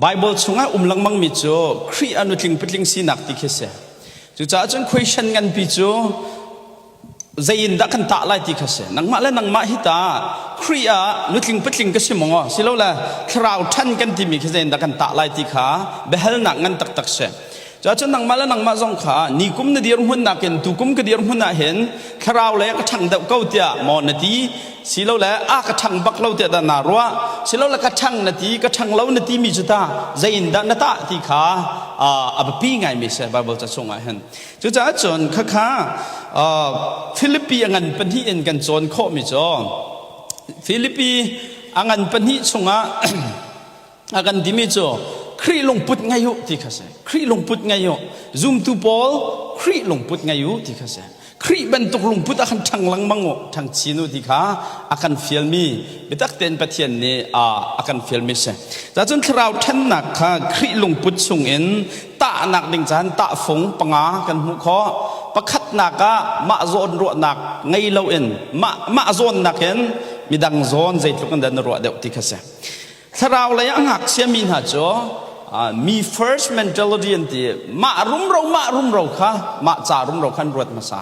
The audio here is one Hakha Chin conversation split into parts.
Bible chungah um lengmang mi cu Khrih a nutling patling sinak ti khi si. Cucaah cun question nganpi cu zei in dah kan tah lai ti kha si. Nangmah le nangmah hi ta Khrih ah nutling patling ka si maw silole thlarau ṭhan kan timi khi zei in dah kan tah lai ti kha biahalnak ngan taktak si. Cuacun nangmah le nangmah zong kha nikum na dirhmun nakin tukum ka dirhmun ah hin thlarau lei ka ṭhang deuh ko tiah maw na ti silole a ka ṭhang bak lo tiah dah naa ruah silole ka ṭhang na ti ka ṭhang lo na timi cu ta zei in dah na tah ti kha a biapi ngaimi si Bible ca chungah hin. Cucaah cun khakha Filipi a ngan pahnih in kan cawn khawhmi cu Filipi a ngan pahnih chungah a kan timi cu Khrih lungput ngei u ti kha si. Khrih lungput ngei u. Zumtu pawl Khrih lungput ngei u ti kha si. Khrih bantuk lungput a kan ṭhang lengmang u, ṭhang chin u ti kha a kan fialmi biatak tein Pathian nih a kan fialmi si. Cun thlarau ṭhannak kha Khrih lungput chungin tahnak ding caan tahfung panga kan hmuh khawh. Pakhatnak ah mah zawn ruahnak ngei loin mah mah zawnnak in midang zawn zeitluk in dah na ruah deuh ti kha si. Thlarau lei ah ngakchia mi hna cu me first mentality an ti mah rumro mah rumro kha mah ca rumro khan ruat hmasa.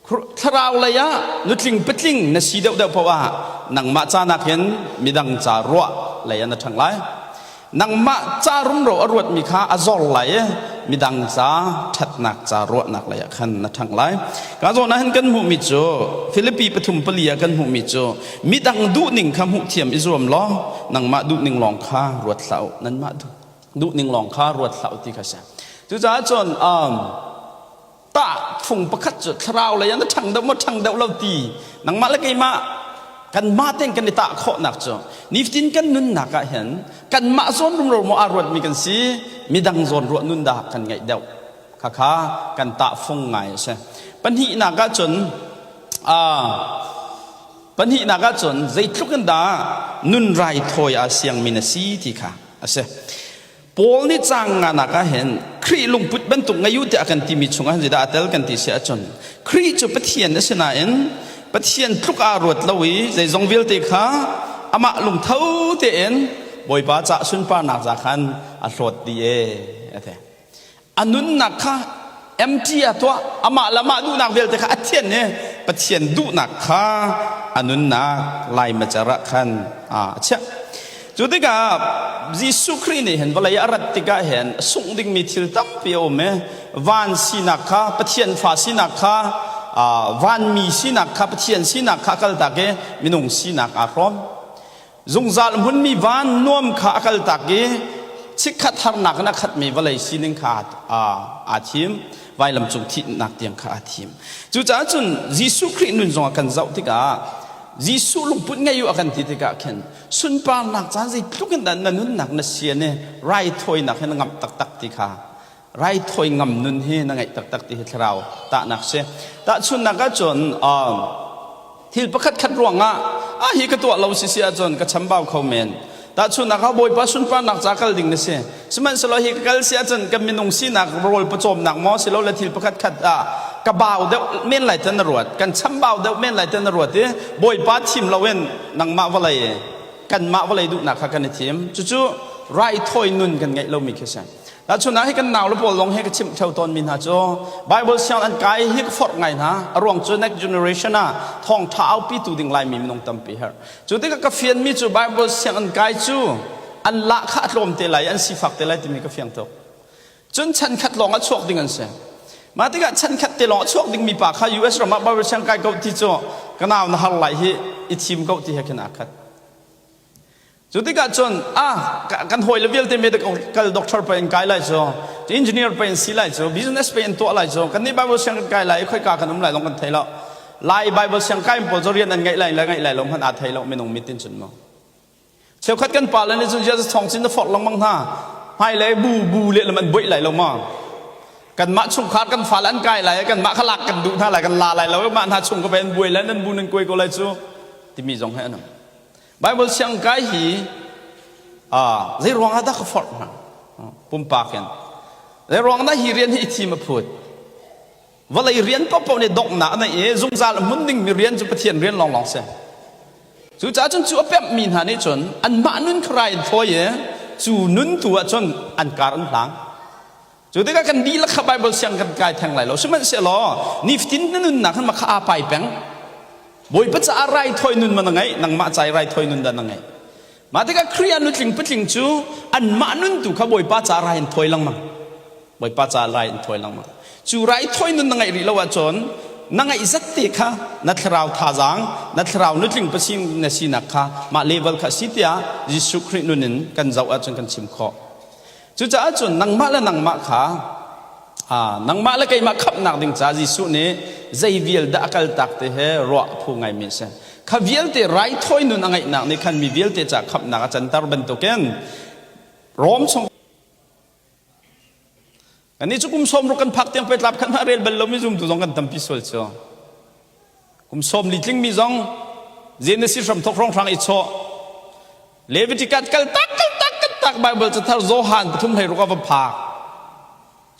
Thlarau lei ah nutling patling na si deuhdeuh paoh ah nangmah ca nakin midang ca ruah lei ah na ṭhang lai. Nangmah ca rumro a ruatmi kha a zor lai i midang ca ṭhatnak ca ruahnak lei ah khan na ṭhang lai. Ka zawn ah hin kan hmuhmi cu Filipi pathum pali ah kan hmuhmi cu midang duhning kha hmuh thiam i zuam law nangmah duhning lawng kha ruat hlah u nanmah duhning lawng kha ruat hlah u ti kha si. Cucaah cun tah fung pakhat cu thlarau lei ah na ṭhang deuh maw ṭhang deuh lo ti nangmah le keimah kanmah tein kan i tah khawhnak cu nifatin kan nunnak ah hin kanmah zawn rumro maw aa ruatmi kan si midang zawn ruah nun dah kan ngeih deuh khakha kan tah fung ngai a si. Pahnihnak ah cun pahnihnak ah cun zeitluk in dah nun raithawi aa siangmi na si ti kha a si. Paul nih caang nganak ah hin Khrih lungput bantuk ngei u tiah a kan timi chungah zeidah aa tel kan ti si ahcun Khrih cu Pathian a si nain Pathian tluk aa ruat lo i zeizong vialte kha amah lungtho tein Bawipa cah sunparnak ca khan a hlawt dih ee a ti. A nunnak kha empty a tuah amah le amah duhnak vialte kha a thian i Pathian duhnak kha a nunnak laimacer ah khan a chiah. Cu tikah Jesuh Khrih nih hin vawlei a rat tikah hin sungh dingmi thil tampi a um i van sinak kha Pathian fa sinak kha vanmi sinak kha Pathian sinak kha a kaltak i minung sinak aa hrawm. Zungzal hmunmi van nuam kha a kaltak i chikkhat harnak in a khatmi vawlei sining kha aa thim. Vailam cung thihnak tiang kha aa thim. Cucaah cun Jesuh Khrih nun zong a kan zoh tikah Jesuh lungput ngei u a kan ti tikah khin sunparnak caan zeitluk in dah na nunnak na sian i raithawinak hi na ngamh taktak ti kha raithawi ngam nun hi na ngeih taktak ti hi thlarau tahnak si. Tahchunhnak ahcun thil pakhat khat ruangah ah hi ka tuah lo si si ahcun ka chambau kho men. Tahchunhnak ah Bawipa sunparnak ca kal ding na si. Sihmanhsehlaw hi ka kal si ahcun kan minung sinak rawl pawcawmnak maw silole thil pakhat khat ah ka bau deuh men lai tan na ruat. Kan chambau deuh men lai tan na ruat i Bawipa thim loin nangmah vawlei kanmah vawlei duhnak kha kan i thim. Cucu raithawi nun kan ngeih lomi khi si. Tahchun ah hi kan nau le pawl lawng hi ka chimh theo tawnmi hna cu Bible siang an kai hi ka forh ngai hna. A ruang cu next generation ah thawngtha aupi tu ding Laimi minung tampi her. Cu tikah ka fianmi cu Bible siang an kai cu an lah kha a tlawm te lai an sifak te lai timi ka fiang tuk. Cun chan khat lawng a chuak ding an si. Mah tikah chan khat te lawng a chuak dingmi pa kha US ram ah Bible siang kai ko ti cu ka nau na har lai hi i thim ko ti he khin aa khat. Cu tikah cun ah kan hawi le vialte medical doctor pa in kai lai cu engineer pa in si lai cu business pa in tuah lai cu kan nih Bible siang kan kai lai i khoika kan um lai lawng kan thei lo. Lai Bible siang kai pawl cu rian an ngeih lai le ngeih lai lo hmanh aa thei lo minung mit in cun mu. Cheukhat kan pa le nih cun Jesus thawng cin na forh lengmang hna. Hmailei bu bu le lam an buaih lai lo ma. Kanmah chungkhar kan fale an kai lai kanmah kha lak kan duh hna lai kan la lai lo mah hna chung ka pe an buai lai nan bu nan kuai ko lai cu timi zong he an um. Bible siang kai hi zei ruang ah dah ka forh hna pumpak in zei ruang dah hi rian hi i thim a phut vawlei rian paohpaoh nih donghnak a neih i zungzal a hmun dingmi rian cu Pathian rian lawnglawng si. Cucaah cun cu a pemhmi hna nih cun anmah nun kha rai in thawi i Cu nun tu ah cun an kar an hlang. Cu tikah kan dihlak kha Bible siang kan kai theng lai lo. Sihmanhsehlaw nifatin na nunnak hin makha aa pai peng. Bawipa caah raithawi nun ma na ngeih, nangmah ca i raithawi nun dah na ngeih. Mah tikah Khrih ah nutling patling cu anmah nun tu kha Bawipa caah rai an thawi lengmang. Bawipa caah rai an thawi lengmang. Cu raithawi nun na ngeih rih lo ahcun na ngeih zat te kha na thlarau thazaang, na thlarau nutling pasing na sinak kha mah level kha si tiah Jesuh Khrih nun in kan zoh ahcun kan chim khawh. Cucaah cun nangmah le nangmah kha nangmah le keimah khamhnak ding caah Jesuh nih zei vial dah a kaltak ti he ruah a phu ngaimi a si. Kha vialte raithawi nun a ngeihnak nih khan mi vialte caah khamhnak a canter bantukin Rom chung Kannih cu kum 60 kan phak tiang petlap khan a rel bal lomi zumtu zong kan tampi sual cu. Kum 40 tlingmi zong Genesis hramthok hrawnghrang i chawh Leviticus kal tak kal tak kal tak Bible cathar Johan pathum hlei ruk a va phak.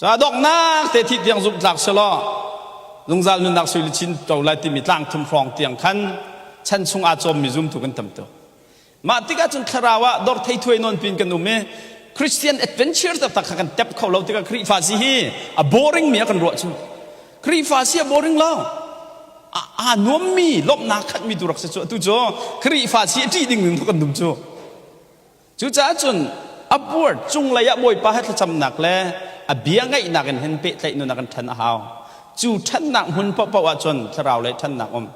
Ca donghnak te thih tiang zumh tlak selaw zungzal nunnak sui le chin to lai timi tlang thum hrawng tiang khan chan chung aa cawmmi zumtu kan tam tuk. Mah tikah cun thlarau ah dor thei thuai nawn pin kan um i Christian adventure taktak kha kan tep kho lo tikah Khrihfa si hi a boring mi a kan ruah cu. Khrihfa si a boring lo. A nuammi lawmhnak khatmi tu rak si cu atu cu Khrihfa si a ṭih ding ding kan dum cu. Cucaah cun upward cunglei ah Bawipa he thlacamnak le a bia ngaihnak in hin pehtlaih nun a kan ṭhan a hau. Cu ṭhannak hmun paohpaoh ahcun thlarau lei ṭhannak um.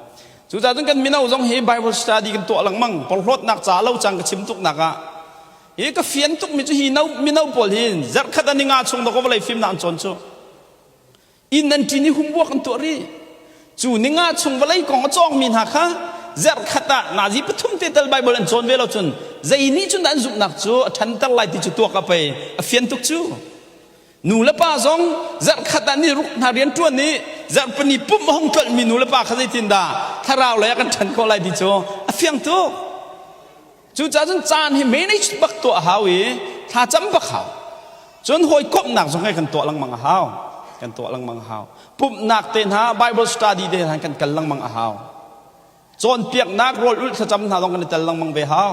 Cucaah cun kan mino zong hi Bible study kan tuah lengmang porhlawtnak ca lo cang ka chim tuknak ah hi ka fian tukmi cu hi no mino pawl hi zarhkhat an i nga chung dawk vawlei fimnak an cawn cu inn an ṭin i humbuak an tuah rih cu ninga chung vawlei kong a cawngmi hna kha zarhkhat ah nazi pathum te tal Bible an cawn ve lo cun zei nih cun an zumhnak cu a ṭhanter lai ti cu tuak a pei a fian tuk cu Nu le pa zong zarhkhat ah ni ruk hna rian ṭuan i zarhpini pumh a hung tlolhmi nu le pa kha zeitindah thlarau lei ah kan ṭhan khawh lai ti cu a fiang tuk. Cucaah cun caan hi manage bak tuah a hau i thlacam bak hau. Cun hawikomhnak zong he kan tuah lengmang a hau. Kan tuah lengmang a hau. Pumhnak te hna, Bible study te hna kan kal lengmang a hau. Cawnpiaknak rawl ulh thlacam hna zong kan i tel lengmang ve hau.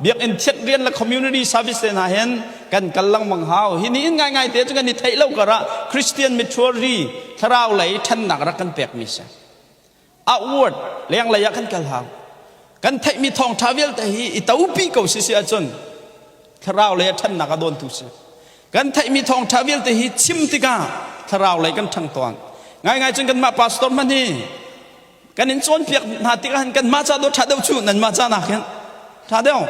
Biakinn thianh rian le community service te hna hin kan kal lengmang hau. Hi ni in ngaingai te cu kan i theih lo karah Christian maturity thlarau lei ṭhannak rak kan pekmi si. Outward lenglei ah kan kal hau. Kan theihmi thawngṭha vialte hi i topi ko si si ahcun thlarau lei ah ṭhannak a dawntu si. Kan theihmi thawngṭha vialte hi chim tikah thlarau lei kan ṭhang tawn. Ngaingai cun kanmah pastor hmanh hi kan in cawnpiak hna tikah hin kanmah ca dawh ṭha deuh cu nanmah ca nakin ṭha deuh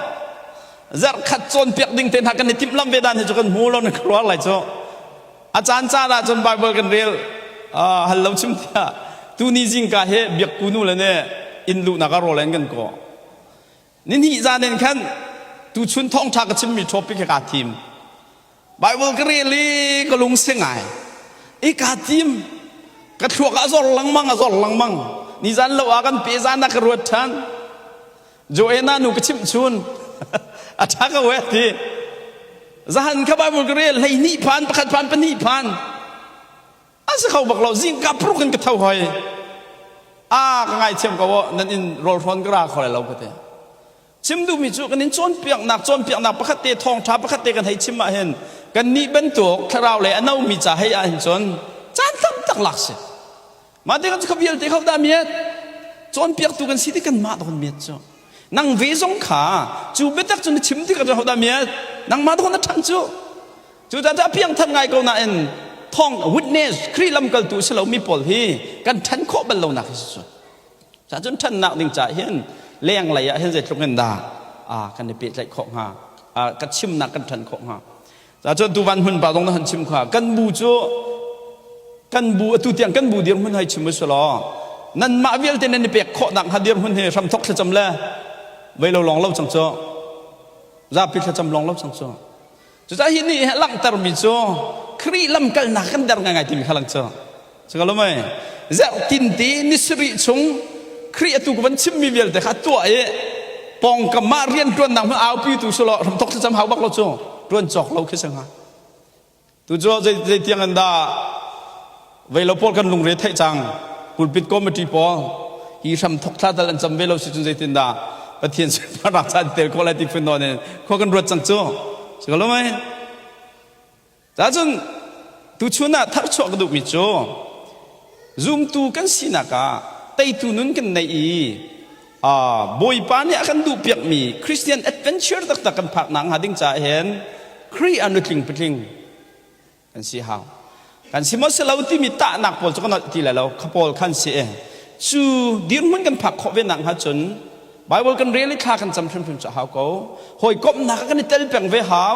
zarhkhat cawnpiak ding te hna kan i timhlamh ve dan hi cu kan hmu lo na ka ruar lai cu a caan caan ah cun Bible kan rel hal lo chim tiah tuni zingka he biakku nu le ne inn luhnak ah rawl an kan kawh Nihnih zan in khan tuchun thawngṭha ka chimmi topic hi kaa thim. Bible ka rel i ka lungsi ngai. I kaa tim. Ka thluak a zor lengmang a zor lengmang. Nizan lo ah kan pe zan ah ka ruat ṭhan. Joanna nu ka chimh chun. a ṭha ka we ti. Zahan kha Bible ka rel 12 phan pakhat phan pahnih phan. A si kho bak lo zingka pruk in ka tho hoi. A ka ngaithiam ko nan in rawlhrawn ka ra kho lai lo ka ti. Chim duhmi cu kan in cawnpiaknak cawnpiaknak pakhat te thawngṭha pakhat te kan hei chim ah hin kan nih bantuk thlarau lei a nomi ca hei ah hin cun caan tam tak lak si. Mah te kan kha vialte kho dah miat cawnpiaktu kan si ti kan mah kan miat cu. Nang ve zong kha cu biatak cu na chim tikah cun ho dah miat nangmah tu na ṭhan cu. Cucaah cu a piangthar ngai ko nain thawng witness Khrih lamkaltu si lomi pawl hi kan ṭhan khawh bal lonak hi si cu. Cun ṭhannak ding caah hin lenglei ah hin zeitluk in dah kan i pehtlaih khawh hnga ka chimnak kan ṭhan khawh hnga. Cun tuvan hmun pa zong na han chim kha kan bu cu kan bu atu tiang kan bu dirhmun hei chim usih law nanmah vialte nan i pek khawhnak hnga dirhmun hi hramthok thlacam le vei lo lawng lo cang cu zapi thlacam lawng lo cang cu Cucaah hi nih a langhtermi cu Khrih lamkalnak kan der ngaingai timi kha lang cu. Cu lo mei? Zerhtin te ni sarih chung Khrih atu ka van chimmi vialte kha tuah i pawngkam ah rianṭuannak hmun aupi tu sulaw hramthok thlacam hau bak lo cu ṭuan cawk lo khi si hnga. Tu cu zei zei tiang in dah Vei lo pawl kan lungre theih cang. Pulpit committee pawl hi hram thok thla dal an cam ve lo si cun zeitin dah Pathian sunparnak ca an tel khawh lai ti phun nawn in khua kan ruat cang cu. Si ko lo mei? Cacun tuchun ah tharchuah ka duhmi cu zumtu kan sinak ah teitu nun kan neih i Bawipa nih a kan duhpiakmi Christian adventure taktak kan phak nak hnga ding caah hin Khrih ah nutling patling kan si hau. Kan si maw si lo timi tahnak pawl cu kan holh ti lai lo kha pawl khan si e. Cu dirhmun kan phak khawh ve nak hnga cun Bible kan rel i thla kan cam hrimhrim cu hau ko. Hawikomhnak ah kan i tel peng ve hau.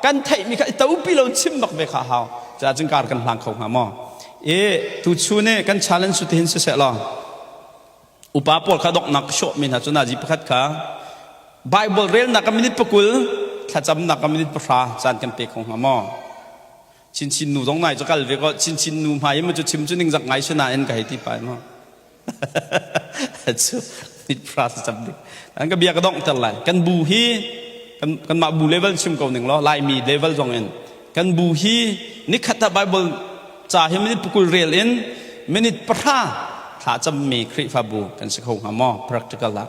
Kan theihmi kha i topi lo chim bak ve kha hau. Cuah cun kar kan hlang kho hnga maw? E tuchun i kan challenge cu tihin siseh law upa pawl kha donghnak sawhmi hna cu nazi pakhat kha Bible relnak a minute pakul thlacamnak a minute pahra caan kan pe kho hnga maw? Chinchin nu zong nai cu kal ve ko chinchin nu hmai in cu chim cu ningzak ngai si nain ka hei ti pai maw? Cu mit phra cam ding. An ka bia ka dongh ter lai. Kan bu hi kan kanmah bu level chim ko ning law Laimi level zong in kan bu hi nikhat ah Bible ca hi minute pakul rel in minute pahra thla cammi Khrihfabu kan si kho hnga maw practical ah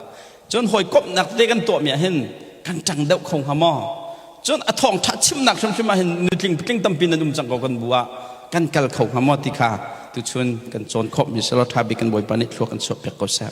cun hawikomhnak te kan tuahmi ah hin kan ṭang deuh kho hnga maw cun a thawngṭha chimnak hrimhrim ah hin nutling patling tampi nan um cang ko kan bu ah kan kal kho hnga maw ti kha tuchun kan cawn khawhmi selaw ṭha bik kan Bawipa nih thlua kan chuahpiak ko seh.